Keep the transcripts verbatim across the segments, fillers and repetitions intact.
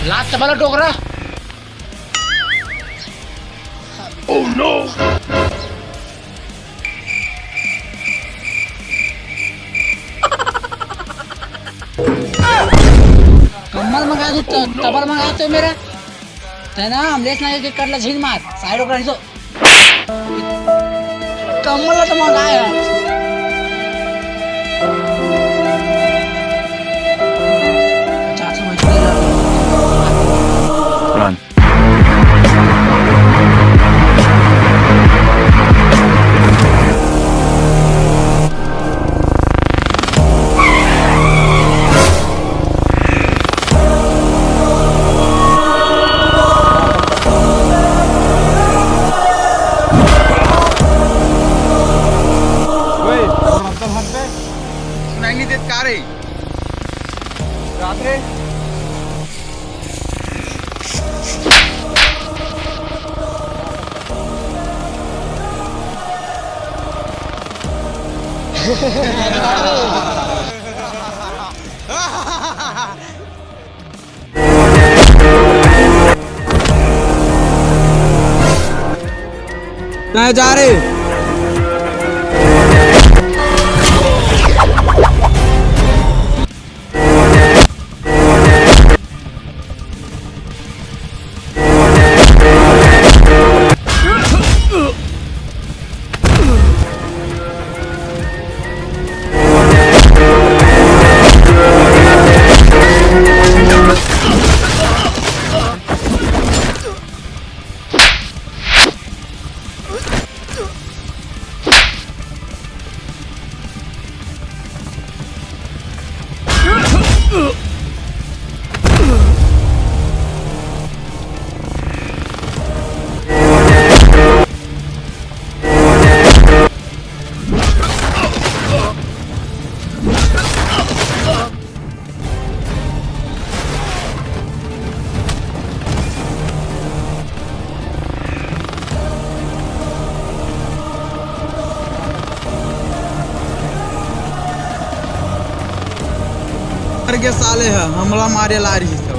लात चपला डोकरा। कम्बल मंगा दू, त-, तबल मंगा दो मेरा। है ना, अमलेश ना के कर ला झील मार, साइड ओकरा हिसो। कम्बल ला तो मंगाए है। चार सौ में Run। ओए, और मतलब हट बे। सुनाई नहीं देत का रे? रात रे। मैं जा रहे। मर गे साले ह, हमला मारे ला रही सब।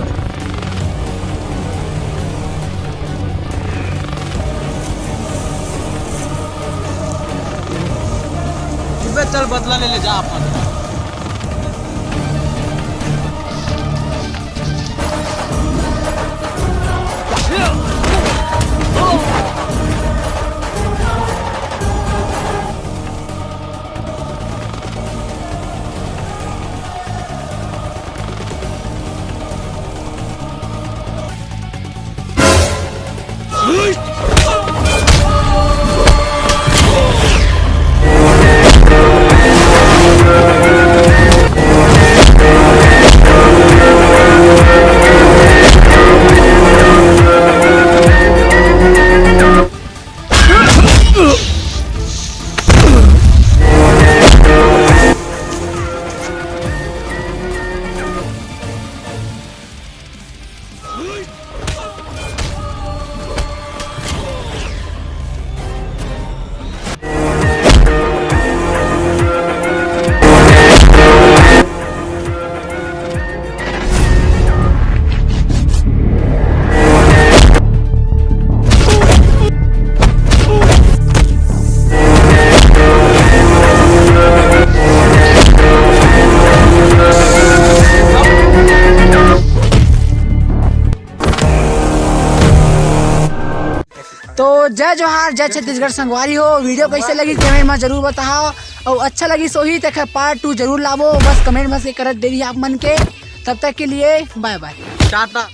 अबे चल बदला ले ले जा अपन। तो जय जोहार, जय छत्तीसगढ़ संगवारी हो। वीडियो कैसे लगी कमेंट में जरूर बताओ, और अच्छा लगी सोही तो पार्ट टू जरूर लावो, बस कमेंट में से करत देरी आप मन के। तब तक के लिए बाय बाय, टाटा।